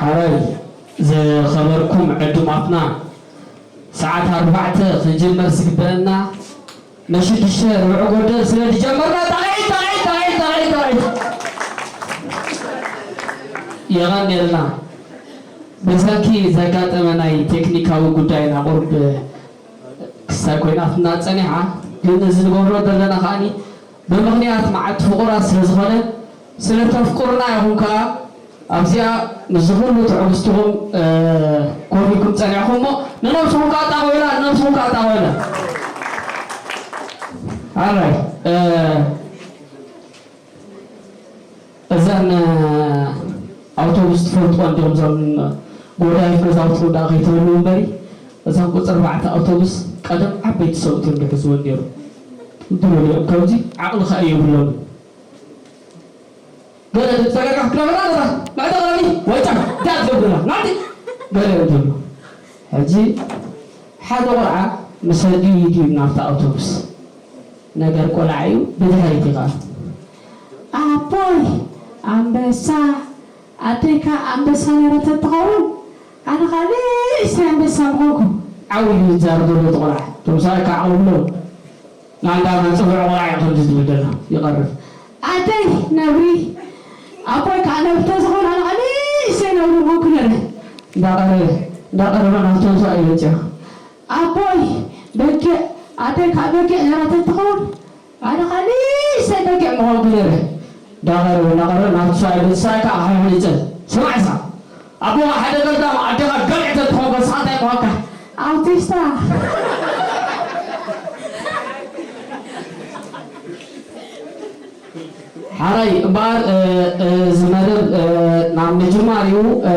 ኣራይ ዝኸበርኩም ዕዱማትና፣ ሰዓት ኣርባዕተ ክንጅመር ዝግበአና ንሽዱሽተ ርብዒ ጎደል ስለ ዝጀመርና፣ ጣቕዒት፣ ጣቕዒት፣ ጣቕዒት፣ ጣቕዒት፣ ጣቕዒት። የቐንየልና። ብሰንኪ ዘጋጠመ ናይ ቴክኒካዊ ጉዳይ ኢና ቁሩብ ክሳይ ኮይናትና ጸኒሓ፣ ግን እዚ ንገብሮ ዘለና ከኣኒ ብምኽንያት መዓልቲ ፍቑራት ስለ ዝኾነ፣ ስለ ተፍቅሩና ኢኹም ከኣ ኣብዚኣ ምስ ኩሉ ትዕግስትኹም፣ እ፣ ኮፍ ኢልኩም ጸኒሕኩም እሞ፣ ንነብስኹም ከኣ ጣቕዑላ፣ ንነብስኹም ከኣ ጣቕዑላ። ኣራይ፣ እ፣ እዘን ኣውቶቡስ ትፈልጥወን ዲኹም? እዞም ጎዳይፍ ገዛውትኹም ደኣ ከይትህልዉ እምበሪ፣ እዘን ቁጽሪ ኣርባዕተ ኣውቶቡስ ቀደም ዓበይቲ ሰብኡት እዮም ዝሕዝወን ነይሮም። ድሮ ድኦም ከምዚ ዓቕሊ ከኣ የብሎምን። ገለ ዝጸገካ ክትነብራ ኣለኻ። መዕደ ቀረቢ ወይ ጫፍ ዳት ገብርላ ናቲ ገለ እዮም ዝብሉ። ሕጂ ሓደ ቆልዓ ምስ ኣዲኡ ይድይብ ናብታ ኣውቶቡስ። ነገር ቆልዓ እዩ፣ ብድሕሪት ኢኻ። ኣቦይ ኣንበሳ፣ ኣደይ ከኣ ኣንበሳ ነይራ ተትኸውን፣ ኣነ ከኣ ንእሽተይ ኣንበሳ ምኾንኩ። ዓው ኢሉ ይዛረብ ዘሎ እቲ ቆልዓ። እቶም ሰብኣይ ከኣ ዓቕሊ የብሎምን። ናንዳ መን ጽቡቕ ቆልዓ እዩ ከምዚ ዝብል ዘሎ። ይቐርብ። ኣደይ ነብሪ፣ ኣቦይ ከኣ ነብሪ ተዝኾን፣ ኣነ ከኣ ንእሽተይ ነብሪ ምኾንኩ ነይረ። እንዳቐረበ፣ እንዳቐረበ ናብቶም ሰብኣይ በጺሑ። ኣቦይ በጊዕ፣ ኣደይ ከኣ በጊዕ ነይራ ተትኸውን፣ ኣነ ከኣ ንእሽተይ በጊዕ ምኾንኩ ነይረ። እንዳቐረበ፣ እንዳቐረበ ናብቲ ሰብኣይ በጺሑ፣ ሰብኣይ ከኣ ሃይሃይጸ። ስማዕ ኢሳቕ፣ ኣቦኻ ሓደ ገልዳም፣ ኣዴኻ ገልዒ ተትኾን፣ ንስኻ እንታይ ምኾንካ? ኣውቲስታ። ሓራይ እምበኣር፣ እ፣ እ፣ እዚ መደብ፣ እ፣ ናብ ምጅማር እዩ። እ፣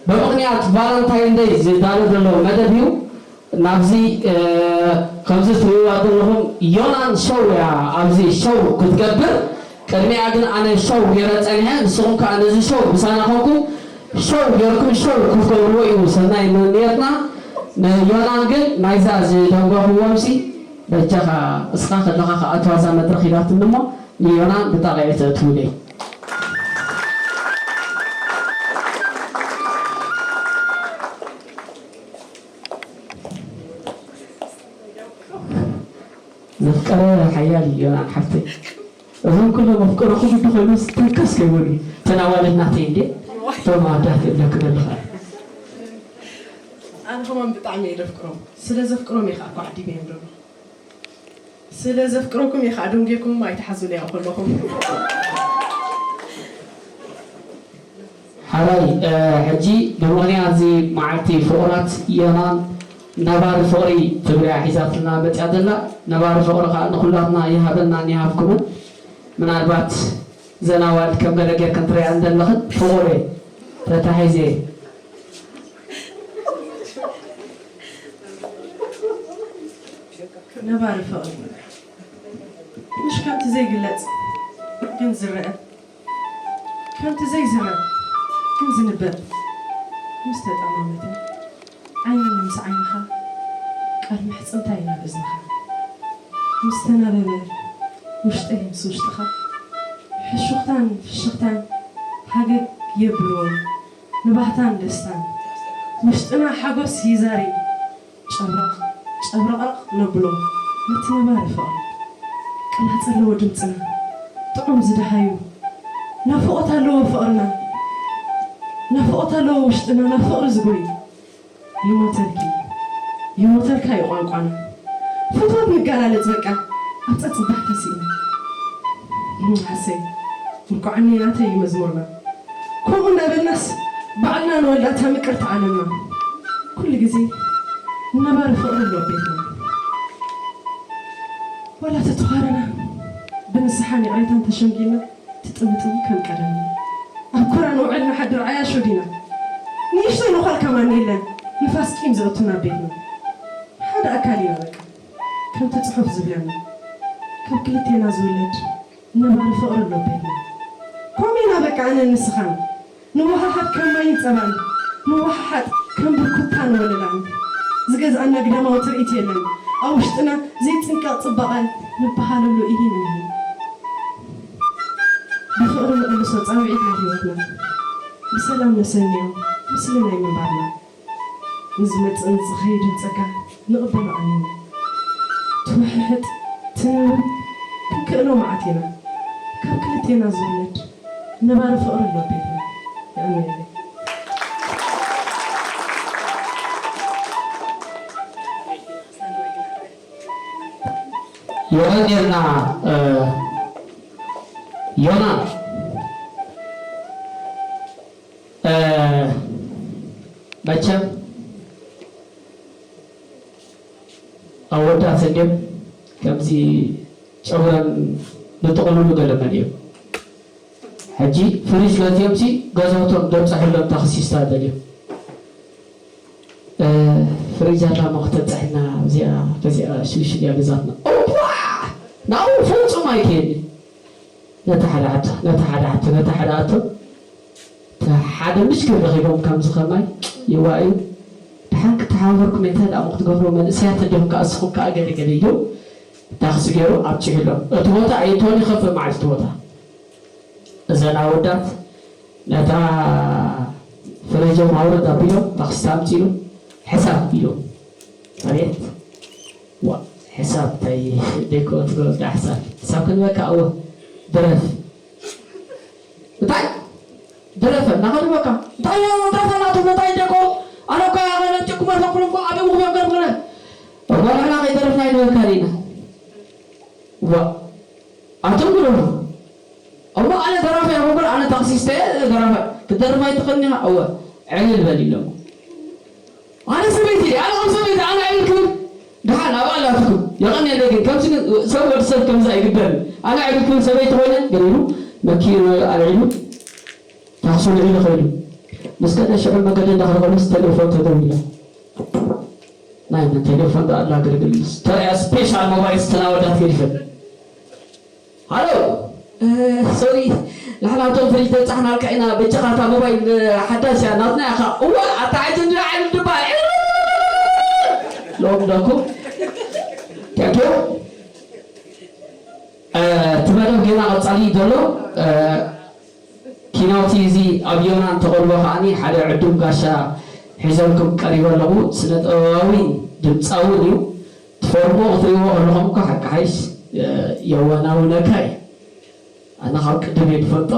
ብምኽንያት ቫለንታይን ደይ ዝዳሎ ዘሎ መደብ እዩ። ናብዚ፣ እ፣ ከምዚ ትርእይዋ ዘለኹም ዮናን ሸው እያ ኣብዚ ሸው ክትገብር። ቅድሚኣ ግን ኣነ ሸው ገይረ ጸኒሐ፣ ንስኹም ከኣ ነዚ ሸው ምሳና ኮንኩም ሸው ጌርኩም ሸው ክትገብርዎ እዩ ሰናይ ምንየትና። ንዮናን ግን ናይዛ ዝደንጓኽዎምሲ በጃኻ እስኻ ከለኻ ከኣትዋ እዛ መድረኽ ኢላትኒ እሞ ንዮናን ብጣቕዒ ተእትውለይ። ዘፍቀረ ሓያል እዩ ዮናን ሓፍተይ። እዞም ኩሎም ኣፍቀረኹ ግዲ ኮይኑ ስተንከስ ከይበሉ። እተን ኣዋልድ ናተይ እንዴ? እቶም ኣወዳት የብለክን ኣለኻ። ኣነ ከማን ብጣዕሚ እየ ዘፍቅሮም። ስለ ዘፍቅሮም እየ ከዓ እኮ ዓዲበዮም ዘሎ። ስለ ዘፍቅረኩም እየ ከዓ ደንጉየኩም ኣይትሓዙለይ ከለኹም። ሓራይ፣ እ፣ ሕጂ ብምኽንያት እዚ መዓልቲ ፍቑራት ዮናን ነባሪ ፍቕሪ ትብል እያ ሒዛትና መፅያ ዘላ። ነባሪ ፍቕሪ ከዓ ንኹላትና ይሃበናን ይሃብኩምን። ምናልባት ዘን ኣዋልድ ከም ገለ ጌርክን ትሪኣን ዘለኽን ፍቑር እየ ተታሒዘ እየ። ነባሪ ፍቕሪ ምሽ ከምቲ ዘይግለጽ ግን ዝረአ፣ ከምቲ ዘይዝረብ ግን ዝንበብ ምስ ተጠማመተ፣ ዓይነይ ምስ ዓይንኻ፣ ቃል ምሕጽንታይ ናብ እዝንኻ ምስ ተናበበ፣ ውሽጠይ ምስ ውሽጥኻ፣ ሕሹኽታን ፍሽኽታን ሃገግ የብልዎ፣ ንባህታን ደስታን ውሽጥና ሓጎስ ይዛሪ። ጨብረቕ ጨብረቕረቕ ነብሎ ነቲ ነባሪ ፍቕሪ። ቅላጽ ኣለዎ ድምጽና ጥዑም ዝደሃዩ። ናፍቖት ኣለዎ ፍቕርና፣ ናፍቖት ኣለዎ ውሽጥና ናብ ፍቕሪ ዝጎይ። ይሞተልኪ ይሞተልካ እዩ ቋንቋና። ፍትወት ንገላለጽ በቃ ኣብ ጸጽባሕ ተሲእና። እም፣ ሓሰይ እንኳዕ እኒ ናተይ እዩ መዝሙርና። ከምኡ እናበልናስ ባዕልና ንወልዳ እታ ምቅርቲ ዓለምና። ኩሉ ግዜ ነባሪ ፍቕሪ ኣሎ ኣብ ቤትና። ዋላ ተተዃረና ብንስሓን ይቕሬታን ተሸምጊልና ትጥምጥም ከም ቀደም። ኣብ ኮራ ንውዕል ንሓድር ዓያሾ ዲና። ንእሽተይ ነዃል ከማን የለን ንፋስ ቂም ዘእቱና ኣብ ቤትና። ሓደ ኣካል ኢና በቃ ከምቲ ጽሑፍ ዝብለና። ካብ ክልቴና ዝውለድ ነባሪ ፍቕሪ ኣሎ ቤትና። ከምኡ ኢና በቃ ኣነን ንስኻን። ንወሓሓት ከም ማይን ጸባን፣ ንወሓሓት ከም ብርኩታን ወለላን። ዝገዝኣና ግዳማዊ ትርኢት የለን። ኣብ ውሽጥና ዘይጽንቀቕ ጽባቐ ንበሃለሉ ኢሂን ኢሂን። ብፍቕሪ ንቕልሶ ጻውዒት ናይ ህይወትና። ብሰላም ነሰንዮ፣ ምስሉ ናይ ምንባርና። ንዝመጽእን ዝኸይድን ጸጋ ንቕበሎ ኣሚን። ትውሕሕጥ ትንብብ ክንክእሎ መዓት ኢና። ካብ ክልቴና ዝውለድ ነባሪ ፍቕሪ ኣሎ ቤትና። የቐንየለይ። የቐንየልና፣ እ፣ ዮና። እ፣ መቸም ኣወዳት እንድዮም ከምዚ ጨጉረን ዝጥቕልሉ ገለመል እዮም። ሕጂ ፍሪጅ ገዚኦምሲ ገዛውቶም ደብፅሕሎም ታክሲስታ ደልዮም። እ፣ ፍሪጅ ኣላ እሞ ክተብፅሕልና ኣብዚኣ በዚኣ ሽግሽግ እያ ገዛትና። ኦፓ! ናብኡ ፍፁም ኣይክየድን። ነታ ሓደ ኣቶ ነታ ሓደ ኣቶ ነታ ሓደ ኣቶ እታ ሓደ ምሽክል ረኺቦም ከምዚ ከማይ ይዋእዩ። ደሓን ክተሓባበርኩም እየ፣ እንታይ ደኣ ክትገብሩ መንእሰያት እንዲኹም ከኣ ንስኹም ከኣ ገለ ገለ ኢሉ ታክሲ ገይሩ ኣብፂሑሎም። እቲ ቦታ ኣይንትኾን ይኸፍእ መዓልቲ እቲ ቦታ። እዘን ኣወዳት ነታ ፍረጀም ኣውርድ ኣቢሎም ታክሲ ኣምፂሉ ሕሳብ ኢሉ ኣቤት ዋ ሕሳብ እንታይ ደይኮ ትገብር ዳ ሕሳብ ሕሳብ ክንበካ እወ ድረፍ እንታይ ድረፈ እናኸድበካ እንታይ ድረፈ ናቱ እንታይ ደቆ ኣነ እኮ ያገነ ጭኩመር ተኩሉ እኮ ኣበይ ምኽንያት ገርብነ እሞ ንሕና ከይደረፍና ይንበካ ዲና ዋ ኣቶም ግደፉ እሞ ኣነ ደራፋይ እየ እምበር ኣነ ታክሲስተ እየ ደራፋይ ክትደርፍ ኣይትኽእልን ኢኻ እወ ዕልል በል ኢሎሞ ኣነ ሰበይቲ እየ ኣነ ከም ሰበይቲ ኣነ ዕልል ክብል ደሓን ኣብኣ ኣላትኩም የቐንየለይ ግን ከምዚ ግን ሰብ ወዲ ሰብ ከምዚ ኣይግበርን ኣነ ዕልል ክብል ሰበይቲ ኮይነ ገዲሉ መኪና ኣልዒሉ ታክሲ ኣልዒሉ ከይዱ ምስ ከደ ሽዑ መገዲ እንዳኸደ ከሎስ ተሌፎን ተደዊላ ናይ መን ቴሌፎን ደኣ ኣላ ግርግር ምስ ተሪኣ ስፔሻል ሞባይል ዝተናወዳት ገዲፈን ሃሎ ሶሪ ንሕና እቶም ፍሪጅ ተብፃሕናልካ ኢና በጃኻ እታ ሞባይል ሓዳሽ እያ ናትና ኢኻ እዋ ኣታ ሕጂ እንድና ዓይነት ድባል ሎም ደኩም ቴንኪዩ እቲ መደብ ጌና ቀፃሊ ዘሎ ኪናውቲ እዚ ኣብ ዮና እንተቐርቦ ከዓኒ ሓደ ዕዱም ጋሻ ሒዘልኩም ቀሪበ ኣለኹ። ስነ ጥበባዊ ድምፃውን እዩ። ትፈርሞ ክትሪእዎ ከለኹም እኮ ሓቂ ሓይሽ የዋናውነካ እዩ። ኣነ ካብ ቅድም እየ ዝፈልጦ።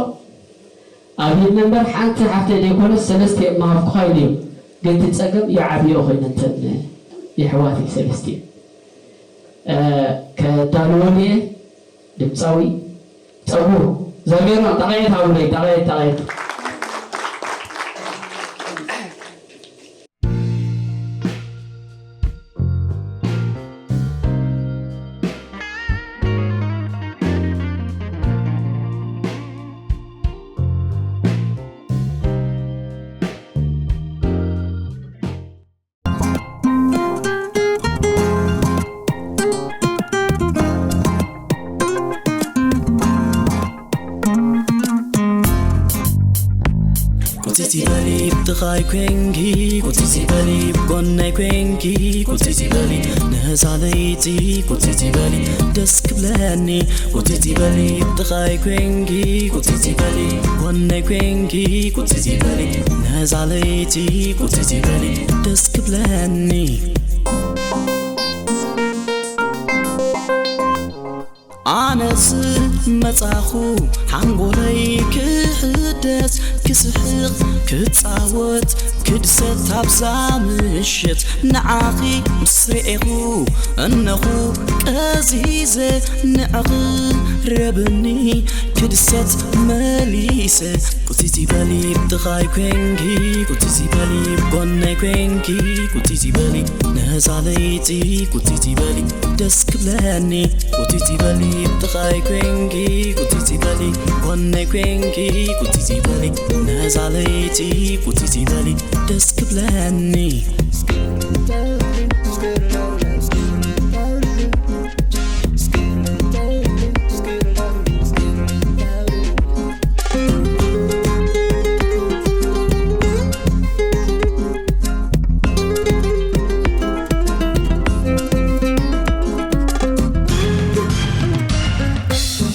ኣብ ይመንበር ሓንቲ ሓፍተይ ዘይኮነስ ሰለስተ እየ ምሃብኩኻ ኢሉ እዩ። ግን እቲ ፀገም ይዓብዮ ኮይነ እንተን የሕዋተይ ሰለስተ እየ። ከዳልወን እየ ድምፃዊ ፀጉሩ ዘርጌኖ ጣቕዒት ሃቡለይ ጣቕዒት ጣቕዒት ቁጺጺ በሊ ብጥቓይ ኮንኪ ቁጺጺ በሊ ብጎነይ ኮንኪ ቁጺጺ በሊ ነዛ ለይቲ ቁጺጺ በሊ ደስ ክብለኒ ቁጺጺ በሊ ብጥቓይ ኮንኪ ቁጺጺ በሊ ብጎነይ ኮንኪ ቁጺጺ በሊ ነዛ ለይቲ ቁጺጺ በሊ ደስ ክብለኒ ኣነስ መጻኹ ሓንጎለይ ክሕደስ ክስሕቕ ክጻወት ክድሰት ኣብዛ ምሽት ንዓኺ ምስ ርኤኹ እነኹ ቀዚዘ ንዕኺ ረብኒ ክድሰት መሊሰ ቁጺጺ በሊ ብጥቓይ ኮንኪ ቁጺጺ በሊ ብጎነይ ኮንኪ ቁጺጺ በሊ ነዛ ለይቲ ቁጺጺ በሊ ደስ ክብለኒ ቁጺጺ በሊ ብጥቓይ ኮንኪ ቁጺጺ በሊ ጎነይ ኮንኪ ቁጺጺ በሊ ነዛ ለይቲ ቁጺጺ በሊ ደስ ክብለኒ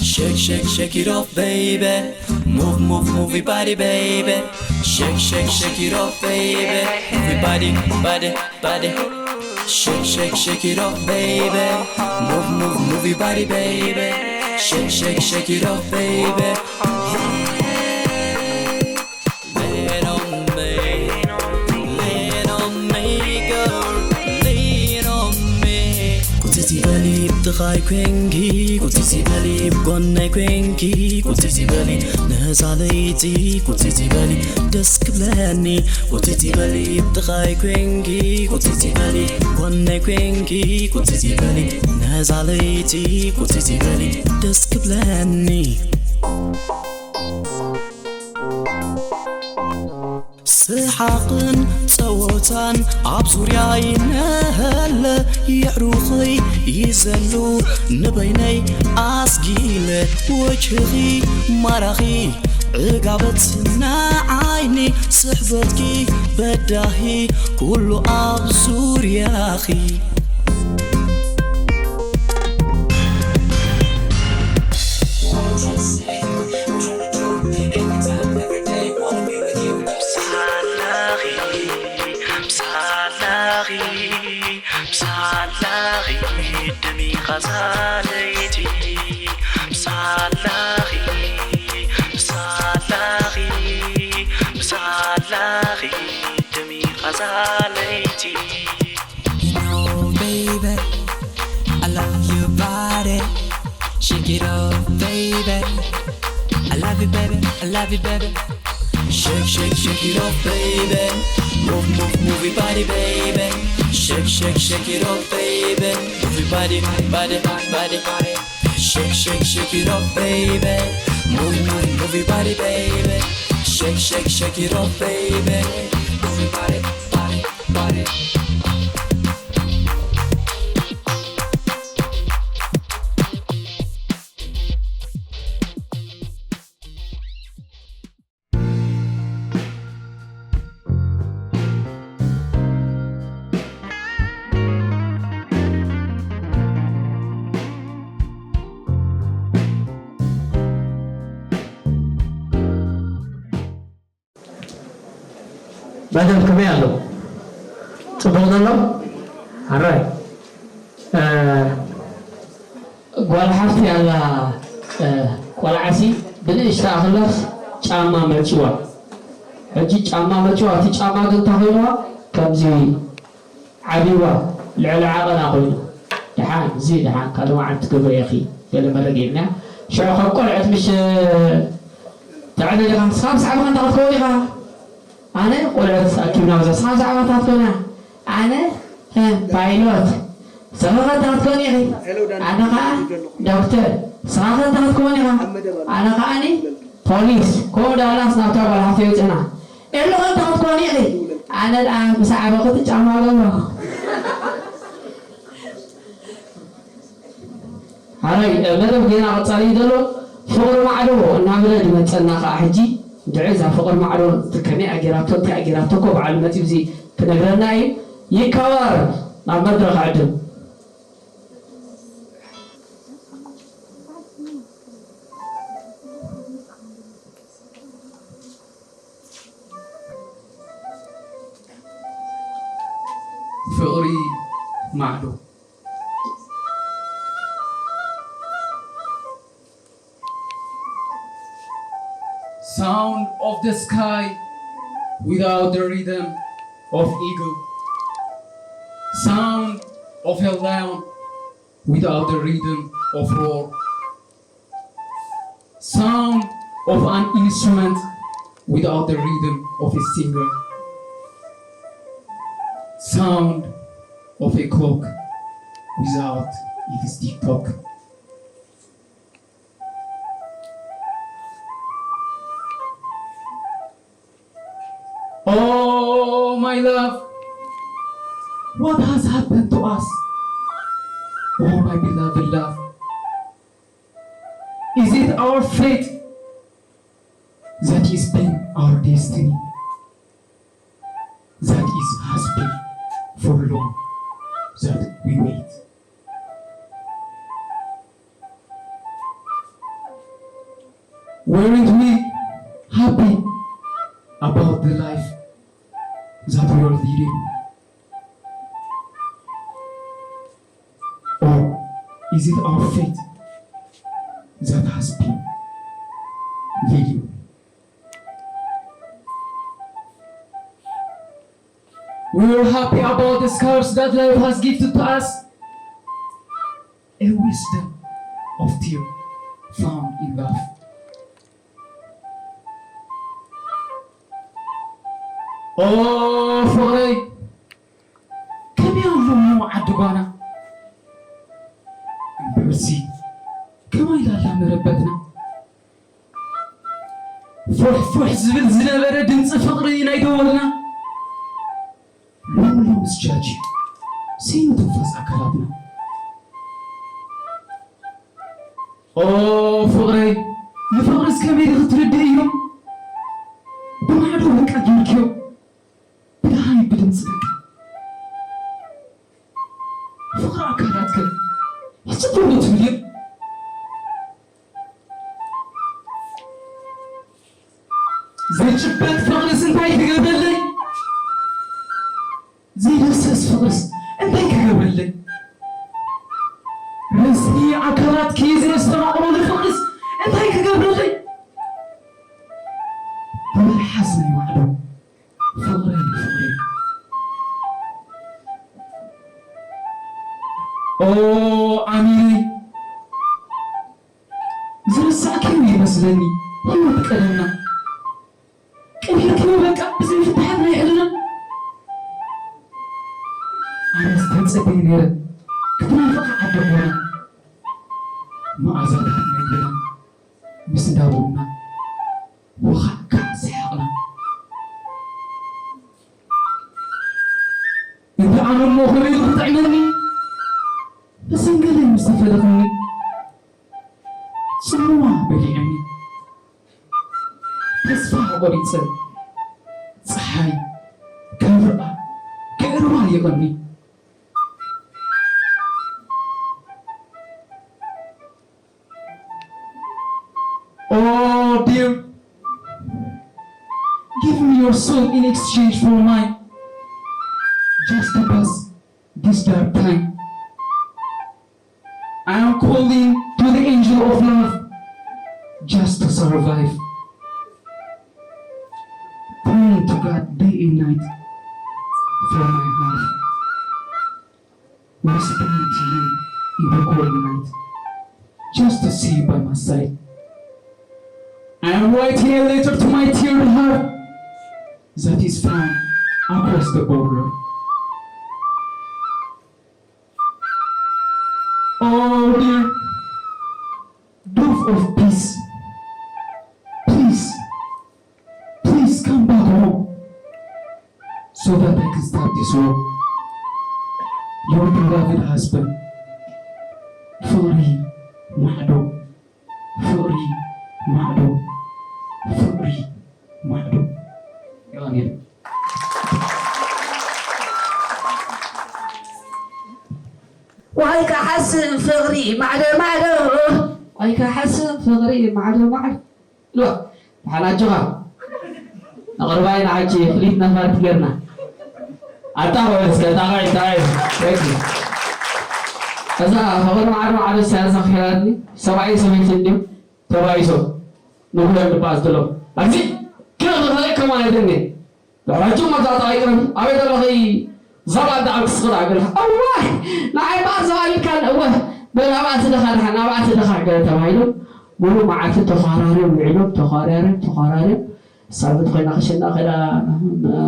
Shake, shake, shake it off, baby. Move, move, move your body, baby. Shake, shake, shake it off, baby. Everybody, body, body. Shake, shake, shake it off, baby. Move, move, move your body, baby. Shake, shake, shake it off, baby. Lean on me, lean on me, girl, lean on me. ቁፅፂ በሊ ብጥቓይ ኮይንኪ፣ ቁፅፂ በሊ ብጎነይ ኮይንኪ፣ ቁፅፂ በሊ ነዛ ለይቲ፣ ቁፅፂ በሊ ደስ ክብለኒ። ቁፅፂ በሊ ብጥቓይ ኮይንኪ፣ ቁፅፂ በሊ ብጎነይ ኮይንኪ፣ ቁፅፂ በሊ ነዛ ለይቲ፣ ቁፅፂ በሊ ደስ ክብለኒ። ስሓቕን ጸወታን ኣብ ዙርያይ ነሀለ፣ የዕሩኽይ ይዘሉ ንበይነይ ኣስጊለ። ወጅህኺ ማራኺ ዕጋበት ንዓይኒ፣ ስሕበትኪ በዳሂ ኩሉ ኣብ ዙርያኺ። You know, baby, I love your body. Shake it off, baby. I love you, baby. I love you, baby. Shake, shake, shake it off, baby. Move, move, move your body, baby. Shake, shake, shake it off, baby. Move your body, body, body, body. Shake, shake, shake it off, baby. Move, move, move your body, baby. Shake, shake, shake it off, baby. Move your body, body, body. መደብ ከመይ ኣሎ? ጽቡቕ ዘሎ? ኣራይ። እ፣ ጓል ሓፍቲ ኣላ፣ እ፣ ቆልዓሲ ብንእሽታ ኣኽላስ ጫማ መጭዋ። ሕጂ ጫማ መጭዋ፣ እቲ ጫማ ግን እንታይ ኮይንዋ? ከምዚ ዓብይዋ ልዕሊ ዓቐና ኮይኑ። ደሓን፣ እዚ ደሓን፣ ካልእ መዓልቲ ትገብርዮ ኢኺ፣ ገለ መረገ ኢልና። ሽዑ ካብ ቆልዑት ምሽ ትዕነ ዲኻ? ስኻ ምስ ዓበኻ እንታይ ክትከውን ኢኻ? ኣነ ቆልዑት ኣኪብና፣ በዛ ስኻ ምስ ዓበኻ እንታይ ክትከውን ኢኻ? ኣነ፣ እ፣ ፓይሎት። ስኻ ኸ እንታይ ክትከውን ኢኺ? ኣነ ኸዓ ዶክተር። ስኻ ኸ እንታይ ክትከውን ኢኻ? ኣነ ኸዓኒ ፖሊስ። ከምኡ ዳላስ ናብታ ጓል ሓፍተይ ወፂእና። ኤሉ ኸ እንታይ ክትኮኒ ኢኺ? ኣነ ደኣ ምስ ዓበኹ እቲ ጫማ እገብሮ። ሓራይ፣ መደብ ጌና ቀጻሊ እዩ ዘሎ። ፍቕሪ ማዕዶ እናበለ ዝመጸና ኸኣ ሕጂ፣ ድዒ እዛ ፍቕሪ ማዕዶ ከመይ ኣጌራቶ፣ እንታይ ኣጌራቶ እኮ በዓሉ መጺኡ እዚ ክነግረና እዩ። ይከበር፣ ናብ መድረኽ ዕድም። ፍቕሪ ማዕዶ። Sound of the sky without the rhythm of eagle. Sound of a lion without the rhythm of roar. Sound of an instrument without the rhythm of a singer. Sound of a clock without its tick tock. Oh, my love, what has happened to us? Oh, my beloved love, is it our fate that is been our destiny? That is has been for long that we wait. Weren't we happy? About the life that we are leading? Or is it our fate that has been leading? We were happy about the scars that life has gifted to us. A wisdom of tear found in love. ኦ ፍቕረይ፣ ከመይ ኣሎ እሞ ዓዲ ጓና? እምበርሲ፣ ከመይ ላላ መረበትና? ፉሕ ፉሕ ዝብል ዝነበረ ድምፂ ፍቕሪ ናይ ደወልና፣ ሎሚ ሎሚ ዝጃጅ ስኢኑ ትንፋስ ኣካላትና። ኦ ፍቕረይ፣ ንፍቕርስ ከመይ ኢልኺ ትርድእዮ? ብማዕዶ በቃ ጌርክዮ፣ ብደሃይ ብድምፂ በቃ። ፍቕሪ ኣካላትኪ ሕጂ ኩሉ ትብልዮ። ዘይጭበጥ ፍቕርስ እንታይ ክገብረለይ? ዘይድህሰስ ፍቕርስ እንታይ ክገብረለይ? ርእሲ ኣካላትኪ ዘየስተማቕረሉ ፍቕርስ እንታይ ክገብረለይ? ብመልሓስ ናይ ማዕዶ ፍቕረይ ፍቕረይ። ኦ ኣሚነይ፣ ዝረሳዕክዮ ይመስለኒ ህይወት ቀደምና። ቀቢርክዮ በቃ ብዘይ ፍትሓት ናይ ዕድና። ኣነስ ተጸበየ ነይረ ክትናፍቓ ዓዲ ኾና። መኣዛታት ናይ ቡና ምስ እንዳ ቡና ወኻዕካዕ ሰሓቕና። እንተ ኣነ እሞ ከመይ ኢሉ ክጥዕመኒ? መሰንገለይ ምስ ተፈለኽኒ ጽምዋ በሊዕኒ። ተስፋ ቆሪጸ፣ ጸሓይ ከብርኣ ክዕርባ ይቐኒ። Oh dear, give me your soul in exchange for mine, just to pass this dark time. I am calling to the angel of love just to survive. Praying to God day and night for my heart. Whispering to you in the cold night just to see you by my side. I am writing a letter to my tear heart that is found across the border. Oh dear, dove of peace, please, please come back home so that I can stop this war. Your beloved husband, ፍቕሪ ማዕዶ፣ ፍቕሪ ማዕዶ፣ ፍቕሪ ማዕዶ። የቐንየለይ። ዋይ ክሓስም ፍቕሪ ማዕዶ ማዕዶ፣ ዋይ ክሓስም ፍቕሪ ማዕዶ ማዕዶ። ሎ፣ ደሓን ኣጆኻ። ኣቕርባይ ንዓኪ ፍልይቲ ነፋሪት ጌርና። ኣታ ኾይ እስከ፣ እታ ኾይ፣ እታ ኾይ። Thank you። እዛ ፍቕሪ ማዕዶ ማዕዶ እሳ እዛ ኪራትኒ፣ ሰብኣይ ሰበይቲ እንድዮም ተባኢሶም። ንጉሆ ድባ ዝድሎም። ኣብዚ፣ ክረኽ ዝኽእል ከማን ኣይደኒ። ሕጂ እሞ እዛ ጠቒጥኒ፣ ኣበይ ዘለኺ? ዘባል ደኣ ክትስቕ ደኣ ገለ። እዋይ፣ ንዓይ እምበኣር ዘባል ኢልካኒ፣ እወ፣ በል ኣብኣ ትደኻ ደሓን፣ ኣብኣ ትደኻ ገለ ተባሂሉ፣ ሙሉእ መዓልቲ ተዃራርዮም ውዒሎም፣ ተዃራርዮም፣ ተዃራርዮም፣ ሳልት ኮይና ክሽና ከይዳ፣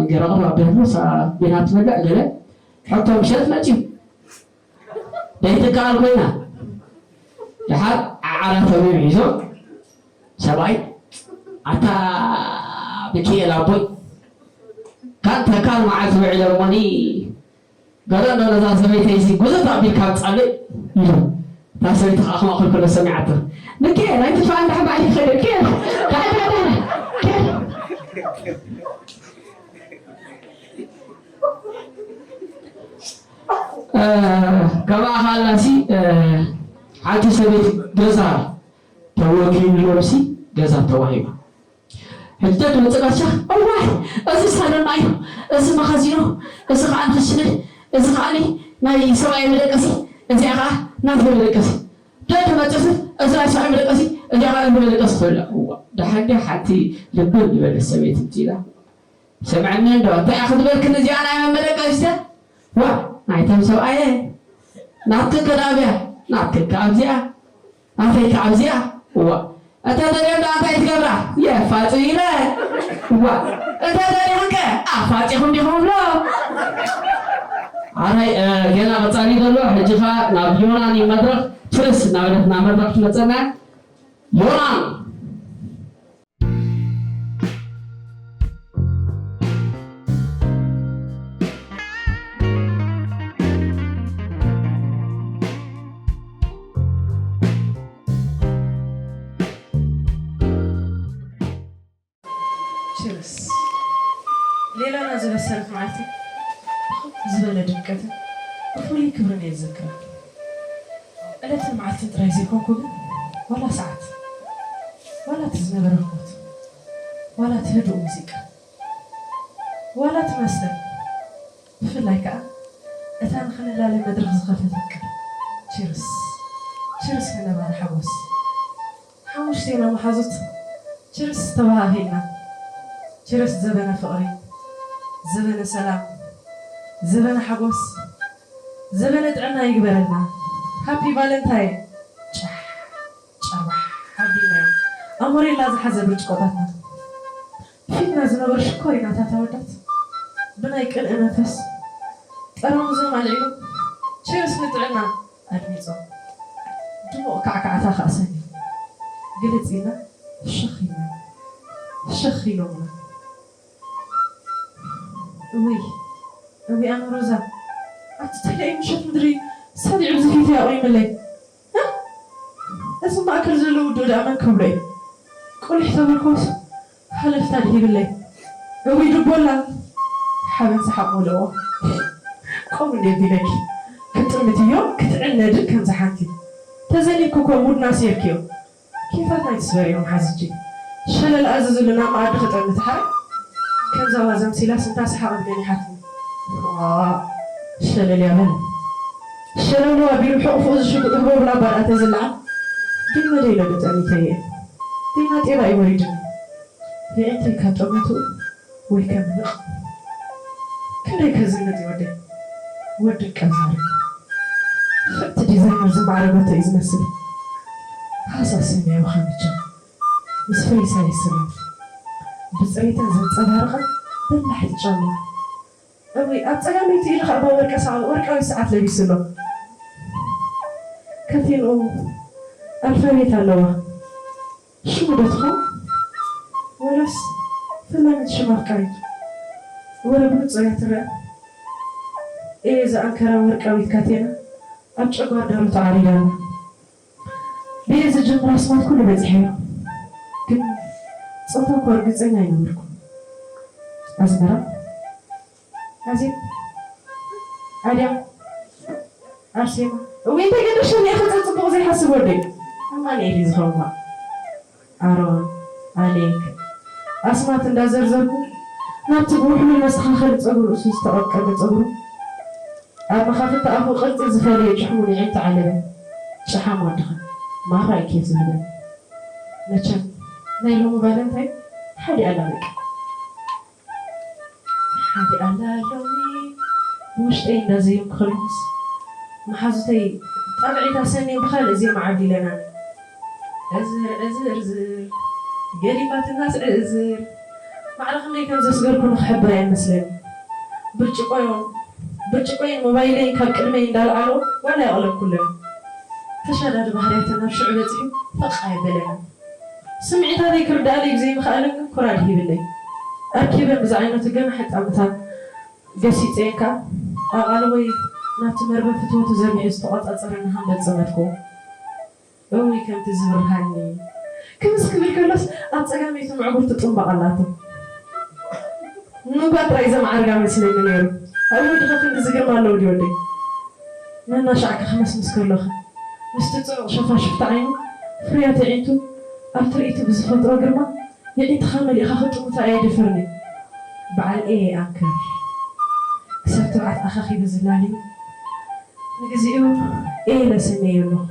ገረቕር ኣቢላትሉ፣ እሳ ቢና ትበልዕ ገለ፣ ሕቶ ምሸት መጺኡ። ደይትከኣል ኮይና። ደሓር ዓዓራቶም እዮም ሒዞም። ሰብኣይ፣ ኣታ ሚኪኤል ኣቦይ፣ ካን ተካል መዓልቲ ውዒለ እሞኒ፣ ገለ እንዶ ነዛ ሰበይተይሲ ጉዘት ኣቢልካ ኣምጻለይ ኢሉ። እታ ሰበይቲ ከኣ ከማኡ ክብል ከሎ ሰሚዓቶ። ሚኪኤል፣ ኣይትድፋኣ፣ እንዳ ሓባ ኣይትኸይድ፣ ሚኪኤል፣ ዳሓር፣ ዳሓር፣ ዳሓር፣ ሚኪኤል። እ፣ ካብኣ ከኣላሲ፣ እ፣ ሓንቲ ሰበይቲ ገዛ ተወኪሉሎምሲ ገዛ ተዋሂባ። ሕጂ ትመጽእ ጋሻ፣ እዋይ፣ እዚ ሳሎና እዩ፣ እዚ መኻዚኖ፣ እዚ ኸዓ ንኽሽነ፣ እዚ ኸዓ ናይ ሰብኣይ መደቀሲ፣ እዚኣ ኸዓ ናተይ መደቀሲ። ተትመጽእ እዚ ናይ ሰብኣይ መደቀሲ፣ እዚኣ ኸዓ ናተይ መደቀሲ ትብል። እዋ፣ ደሓን ድያ ሓንቲ ልብም ዝበለት ሰበይቲ እንዲላ? ስምዕኒ እንዶ፣ እንታይ ክትበልክን እዚኣ ናይ መመደቀሲተ? ዋ፣ ናይቶም ሰብኣየ፣ ናትክን ኣብያ፣ ናትክን ኣብዚኣ። ኣፈይ ከዓብዚኣ? እዋ፣ እታ ደርያ ደኣ እንታይ ትገብራ? የፋጹ ኢለ። እዋ፣ እታ ደርያኸ ኣፋጺኹም ዲኹም ብሎ? ኣራይ፣ እ፣ ገና ቀጻሊ ዘሎ፣ ሕጂ ኸኣ ናብ ዮናን እዩ መድረኽ። ችርስ እናበለት ናብ መድረኽ ትመጸና። ዮናን። ችርስ። ሌላና ዝበሰረት መዓልቲ ብኸምዚ ዝበለ ድምቀትን ብፍሉይ ክብርን እየ ዝዝክራ። ዕለትን መዓልትን ጥራይ ዘይኮንኩ ግን፣ ዋላ ሰዓት፣ ዋላ እቲ ዝነበረ ህሞት፣ ዋላ እቲ ህዱእ ሙዚቃ፣ ዋላ እቲ መስተ፣ ብፍላይ ከኣ እታ ንኽንላለ መድረኽ ዝኸፈተት ቃል፣ ችርስ፣ ችርስ ንነባሪ ሓጎስ። ሓሙሽቴና መሓዙት ችርስ ተበሃሂልና። ችርስ ዘበነ ፍቕሪ፣ ዘበነ ሰላም፣ ዘበነ ሓጎስ፣ ዘበነ ጥዕና ይግበረልና። ሃፒ ቫለንታይን። ጫሕ፣ ጫባሕ ኣቢልናዮ። ኣሞሬላ ዝሓዘ ብርጭቆታትና። ፊትና ዝነበሩ ሽኮሪናታት ኣወዳት ብናይ ቅንኢ መንፈስ ጠራሙዞም ኣልዒሎም ችርስ ንጥዕና ኣድሚጾም። ድሙቕ ካዕካዕታ ከኣ ሰንዮም። ግልጽ ኢልና ፍሽኽ ኢልና፣ ፍሽኽ ኢሎምና። እውይ፣ እውይ ኣነ ሮዛ፣ ኣቲ ተለይ ምሸት ምድሪ ሰሊዑ ብዚ ፊተይ ኣቑይምለይ። እ? እዚ ማእከል ዘሎ ውዱእ ደኣ መን ክብሎ እዩ? ቁሊሕ ተበልኮስ ሃለፍታ ድሂብለይ። እውይ ድቦላ፣ ሓበን ሰሓቕ መለዎ። ቆም እንዴ ቢለኪ፣ ክጥምትዮ ክትዕነድን ከምዚ ሓንቲ። ተዘሊልኪ እኮ ሙድና ኣስየርክዮ። ኬፋት ኣይትስበርዮም ሓዝጂ። ሸለል ኣዝዙልና መኣዲ ክጠምት ሓረ። ከምዛ ዋዛ ምሲላስ እንታ ሰሓቐት ገኒሓትኒ። ዋ፣ ሸለል እያ በል። ሸለል ኣቢሉ ሕቑፍኡ ዝሽጉጥ ህቦብላ ባርኣተ ዝለዓል። ግን መደይ ኢለ ዶ ጠሚተየ? ዴና ጤባ እዩ ወሪድኒ። የዒንተይ ካብ ጠመቱ ወይ ከምንቕ። ክንደይ ከዝንጥ እዩ ወደይ። ወዲ ቀዛሪ። ፍዕቲ ዲዛይነር ዝማዕረገቶ እዩ ዝመስል። ሃሳስ ሰማያዊ ካምቻ ምስ ፍሬሳ ይስማም። ብጽሬተን ዘንጸባርቓ በላሕቲ ጫማ። እውይ፣ ኣብ ጸጋመይቲ ኢዱ ከኣ ወርቀ ሰዓ-፣ ወርቃዊ ሰዓት ለቢሱ ኣሎ። ከቲንኡ ኣልፋቤት ኣለዋ። ሽሙ ዶ ትኾን? ወለስ ፈላሚት ሽም ኣፍቃሪቱ? ወረ ብንጹር እያ ትረአ። እየ ዝኣንከራ ወርቃዊት ካቴና ኣብ ጨጓር ደረቱ ዓሪዳ ኣላ። ብኤ ዝጅምር ኣስማት ኩሉ በጺሐዮ፣ ግን ጾታ እኮ ርግጸኛ ኣይነበርኩን። ኣዝመራ፣ ኣዜብ፣ ኣድያም፣ ኣርሴማ። እወ፣ እንታይ ገደሸኒ ኢኺ፣ ጽቡቕ ዘይሓስብ ወደይ። ኣማኑኤል እዩ ዝኸውን። ኣሮን፣ ኣሌክ፣ ኣስማት እንዳዘርዘርኩ ናብቲ ብውሕሉል መስተኻኸሊ ጸጉሪ ርእሱ ዝተቐብቀበ ጸጉሩ፣ ኣብ መኻፍቲ ኣፉ ቅርጺ ዝፈለየ ጭሕሙ ንዒንቱ ዓለበ። ጭሓም ወድኻ ማራ እዩ ኬፍ ዝህበኒ። መቸም ናይ ሎሚ ቫለንታይን ሓደ ኣላ በቃ። ሓደ ኣላ ሎሚ ብውሽጠይ እንዳዘየምኩ ከለኹስ፣ መሓዙተይ ጣቕዒት ኣሰንየን ብኻልእ ዜማ ዓብሊለናኒ። ዕዝር ዕዝር ዝር፣ ገዲፋትናስ ዕዝር። ማዕረ ክንደይ ከም ዘስገርኩ ንኽሕብር ኣይመስለኒ። ብርጭቆዮ-፣ ብርጭቆይን ሞባይለይን ካብ ቅድመይ እንዳልዓሎ ዋላ የቕለኩለን። ተሻዳዲ ባህርያተን ናብ ሽዑ በጺሑ ፈቕ ኣየበለንን። ስምዒታተይ ክርድኣለይ ብዘይምኽኣለን ግን ኩራድ ሂብለይ። ኣርኪበን ብዝዓይነቱ ገናሒ ጣምታ ገሲጸየን ከኣ ኣቓልቦይ ናብቲ መርበብ ፍትወቱ ዘርጊሑ ዝተቖጻጸረኒ ሃምበል ጸመድክዎ። እውይ ከምቲ ዝብርሃኒ! ክምስ ክብል ከሎስ ኣብ ጸጋመይቲ ምዕጉርቱ ጥምባቕ ኣላቶ። ንጓል ጥራይ ዘማዕርጋ መስለኒ ነይሩ። ኣብ ወድኸ ክንድዚ ግርማ ኣለዎ ድዩ ወደይ? ነናሻዕካ ክመስምስ ከሎኸ፣ ምስቲ ጽዑቕ ሸፋሽፍቲ ዓይኑ፣ ፍርያት ኣዒንቱ፣ ኣብ ትርኢቱ ብዝፈጥሮ ግርማ፣ የዒንትኻ መሊእኻ ክጥምቶ ኣየድፍርኒ። በዓል ኤ ኣንከር ክሳብ ትብዓት ኣኻኺቡ ዝላልዩ ንግዚኡ ኤ ኢለ ሰምየዮ ኣለኹ።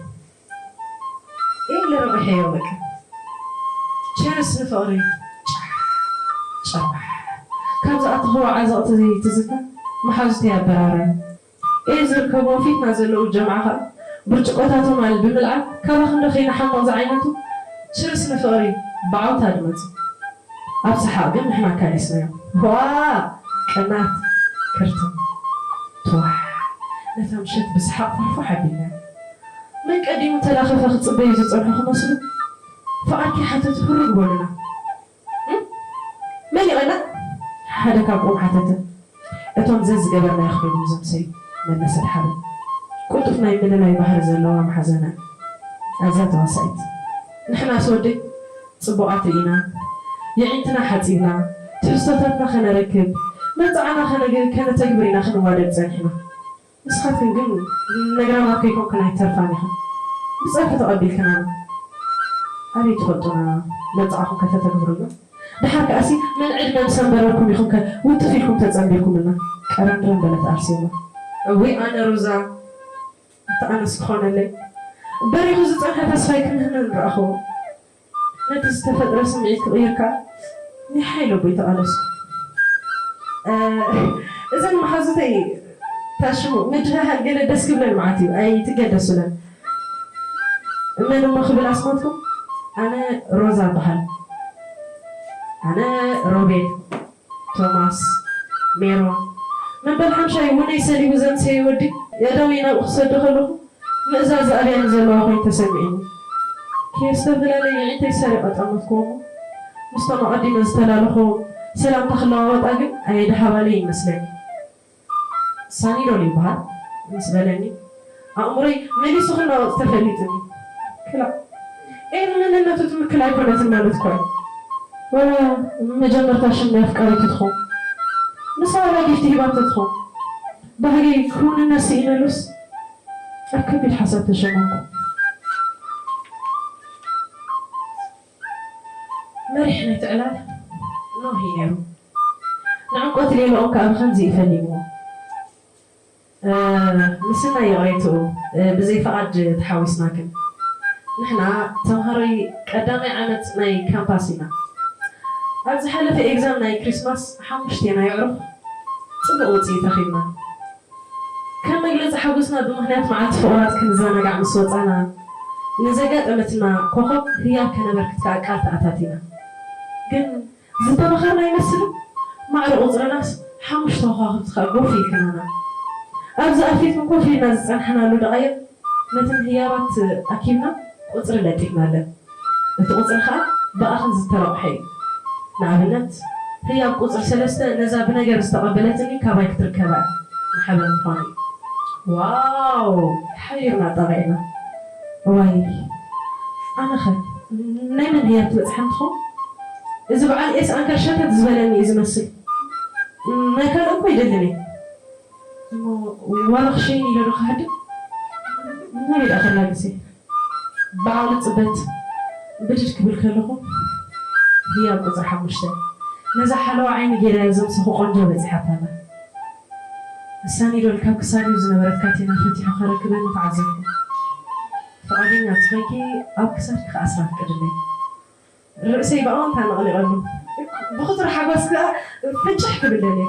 ኤ ኢለ ረቑሐዮ በቃ። ቸርስ ንፍቕሪ። ጫሕ ጫሕ ካብ ዝኣተኽዎ ዓዘቕቲ ትዝታ መሓዙተይ ኣበራብረን። ኤ ዝርከብዎ ፊትና ዘለዉ ጀምዓ ኸኣ ብርጭቆታቶም ኣል ብምልዓል ካባኽ እንዶ ከይንሓምቕ ዝዓይነቱ ችርስ ንፍቕሪ ብዓውታ ድመጹ። ኣብ ሰሓቕ ግን ንሕና ካሊስናዮም። ዋ! ቅናት ክርትም። ትዋሕ! ነታ ምሸት ብሰሓቕ ፋሕፋሕ ኣቢልና። መን ቀዲሙ ተላኸፈ ክጽበዩ ዝጸንሑ ክመስሉ ፍቓድኪ ሓተቱ ህርግ በሉና። እም? መን ይቐንእ? ሓደ ካብኦም ሓተተ። እቶም ዘዝገበርናዮ ክብሉ ዘምሰዩ መለሰት ሓበን። ቅልጡፍ ናይ ምልላይ ባህሪ ዘለዋ መሓዘና። ኣዛ ተዋሳኢት። ንሕናስ ወደይ ጽቡቓት ርኢና፣ የዒንትና ሓጺብና፣ ትሕዝቶታትና ከነረክብ፣ መብጽዓና ከነግ-፣ ከነተግብር ኢና ክንዋደድ ጸኒሕና። ንስኻትክን ግን ነግራማት ከይኮንክን ኣይትተርፋን ኢኽን። ብጸርፊ ተቐቢልክናና። ኣበይ ትፈልጡና መብጽዓኹም ከተተግብሩልና? ደሓር ከኣሲ መን ዕድመ ምስ ኣንበረርኩም ኢኹም ከ ውጥፍ ኢልኩም ተጸንቢርኩምልና? ቀረንድረን በለት ኣርሴማ። እውይ ኣነ ሮዛ፣ ኣታ ኣነስ ክኾነለይ። በሪኹ ዝጸንሐ ተስፋይ ክምህመን ረኣኽዎ። ነቲ ዝተፈጥረ ስምዒት ክቕይር ከኣ ናይ ሓይሊ ኣቦይ ተቓለስኩ። እ፣ እዘን መሓዙተይ ታሽሙ ምድህሃል ገለ ደስ ክብለን መዓት እዩ፣ ኣይትገደሱለን። መን እሞ ክብል ኣስማትኩም? ኣነ ሮዛ እበሃል። ኣነ ሮቤል፣ ቶማስ፣ ሜሮን፣ መበል ሓምሻይ ውነይ ሰሊቡ ዘምሰየ ወዲ የእዳወይ ናብኡ ክሰዶ ከለኹ ምእዛዝ ኣብያ ንዘለዋ ኮይኑ ተሰሚዑኒ። ከየስተብህላ ለየዒንተይ ሰሪቐ ጠመትክዎ እሞ ምስቶም ኣቐዲመ ዝተላለኹ ሰላምታ ክለዋወጣ ግን ኣየድሃባለይ ይመስለኒ። ሳኒዶል ይበሃል ምስ በለኒ ኣእምሮይ መሊሱ ክናወጽ ተፈሊጡኒ። ክላእ ኤል መንነቱ ትምክል ኣይኮነትን ማለት እኮ እዩ። ወላ መጀመርታ ሽም ናይ ኣፍቃሪቱ ትኾን። ንሳ ወላ ጊፍቲ ሂባቶ ትኾን። ባህገይ ክውንነት ስኢነሉስ ኣብ ከቢድ ሓሳብ ተሸመምኩ። መሪሕ ናይቲ ዕላል ኖህ እዩ ነይሩ። ንዕምቆት ሌላኦም ከኣ ብኸምዚ እዩ ፈሊምዎ። እ፣ ምስናይ ይቕሬትኡ፣ እ፣ ብዘይ ፍቓድ ተሓዊስና ግን። ንሕና ተምሃሮይ ቀዳማይ ዓመት ናይ ካምፓስ ኢና። ኣብ ዝሓለፈ ኤግዛም ናይ ክሪስማስ ሓሙሽቴና የዕሩኽ ጽቡቕ ውጽኢት ረኺብና። ከም መግለጺ ሓጎስና ብምኽንያት መዓልቲ ፍቑራት ክንዘናጋዕ ምስ ወጻና፣ ንዘጋጠመትና ኮኾብ ህያብ ከነበርክት ከኣ ቃል ተኣታቲና። ግን ዝተመኸርና ኣይመስልን? ማዕረ ቁጽርናስ ሓሙሽተ ከዋኽብቲ ከኣ ጎፍ ኢልክናና። ኣብዚ ኣብ ፊትኩም ኮፍ ኢልና ዝጸናሕናሉ ደቓይቕ ነተን ህያባት ኣኪብና ቁጽሪ ለጢፍናለን። እቲ ቁጽሪ ከኣ ብኣኽን ዝተረቑሐ እዩ። ንኣብነት፣ ህያብ ቁጽሪ ሰለስተ ነዛ ብነገር ዝተቐበለትኒ ካባይ ክትርከብ እያ፣ ንሓበን ምዃኑ እዩ። ዋው! ሓቢርና ጠቒዕና። እዋይ፣ ኣነኸ ናይ መን ህያብ ትበጽሓ እንትኾን? እዚ በዓል ኤስ ኣንከር ሸተት ዝበለኒ እዩ ዝመስል። ናይ ካልእ እኮ ይደልን እየ። እሞ ዋላ ክሸይን ኢለ ዶ ክሃድም? ናበይ ደኣ ከላግስ እየ? ብዓቕሊ ጽበት ብድድ ክብል ከለኹ፣ ህያብ ቁጽሪ ሓሙሽተ፣ ነዛ ሓለዋ ዓይኒ ጌረያ ዘምሰኹ ቆንጆ በጺሓታ ኣላ። ሳኒዶል ካብ ክሳዱ ዝነበረት ካቴና ፈቲሑ ከረክበኒ ተዓዘብኩ። ፍቓደኛ እንተኾይንኪ ኣብ ክሳድኪ ክኣስራ ፍቀድለይ። ርእሰይ ብኣወንታ ነቕሊቐሉ። ብኽቱር ሓጎስ ከኣ ፍንጭሕ ክብል ደልየ።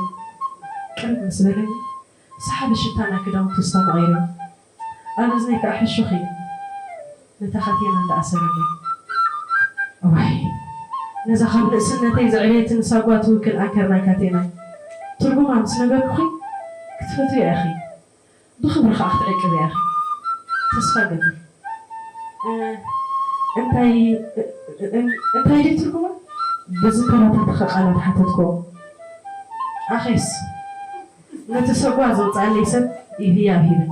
ቅርብ ምስ በለኒ፣ ሰሓቢ ሽታ ናይ ክዳውንቱ ተስተማቒረ። ኣብ እዝነይ ከኣ ሕሹኽ ኢሉ ነታ ካቴና እንዳኣሰረለይ። እዋይ፣ ነዛ ካብ ንእስነተይ ዘዕበየትኒ ሳጓ ትውክል ኣንከር ናይ ካቴናይ ትርጉማ ምስ ነገርኩኺ ክትፈትውያ ኢኺ። ብኽብሪ ከኣ ክትዕቅብያ ኢኺ። ተስፋ እገብር። እ፣ እንታይ፣ እ፣ እ፣ እንታይ ድዩ ትርጉማ? ብዝተበታተኸ ቃላት ሓተትክዎ። ኣኼስ፣ ነቲ ሰጓ ዘውጽኣለይ ሰብ እዩ ህያብ ሂብኒ።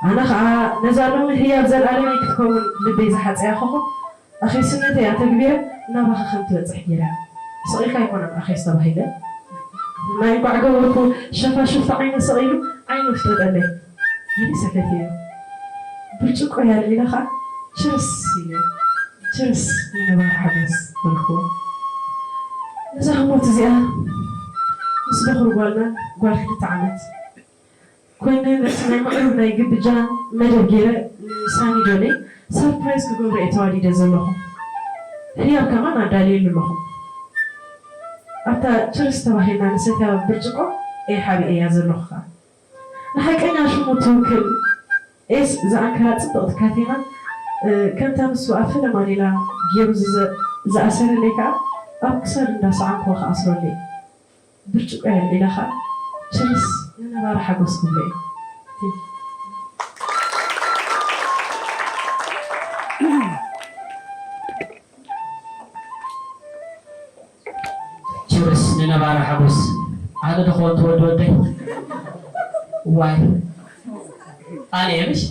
ኣነ ኸኣ ነዛ ሎሚ ህያብ ዘልኣለመይ ክትከውን ልበይ ዝሓጸያ ኮኾብ ኣኼስነተይ ኣተግቢረ ናባኺ ከም ትበጽሕ ገይረ። ስቕ ኢልካ ኣይኮነን ኣኼስ ተባሂለ። ናይ እንቋዕ ገበርኩ ሸፋሽፍቲ ዓይኑ ስቕ ኢሉ ዓይኑ ኣፍጠጠለይ። ኢሉ ሰከት ኢሉ። ብርጭቆ ኣልዒለ ኸኣ ችርስ ኢለ። ችርስ ንነባሪ ሓጎስ በልክዎ። እዛ ህሞት እዚኣ ምስ በኹሪ ጓልናን ጓል ክልተ ዓመት ኮይነ ነቲ ናይ ምቕርብ ናይ ግብጃ መደብ ገይረ ንሳኒ ዶነይ ሰርፕራይዝ ክገብሮ እየ ተዋዲደ ዘለኹ። ህያብ ከማን ኣዳልየሉ ኣለኹ። ኣብታ ችርስ ተባሂልና ንሰትያ ብርጭቆ እየ ሓቢኤያ ዘለኹ ከኣ። ንሓቀኛ ሽሙ ትውክል ኤስ ዝኣንከራ ጽብቕቲ ካቴና፣ እ፣ ከምታ ንሱ ኣብ ፈለማ ሌላ ገይሩ ዝዘ-፣ ዝኣሰረለይ ከኣ ኣብ ክሳዱ እንዳሰዓምኩ ክኣስረሉ እየ። ብርጭቆ የልዒለ ከኣ ችርስ ንነባሪ ሓጎስ ክብሎ እየ። ችርስ ንነባሪ ሓጎስ። ኣነ ዶ ክኾን ትወዲ ወደይ? ዋይ ኣነ እየ ምሽ?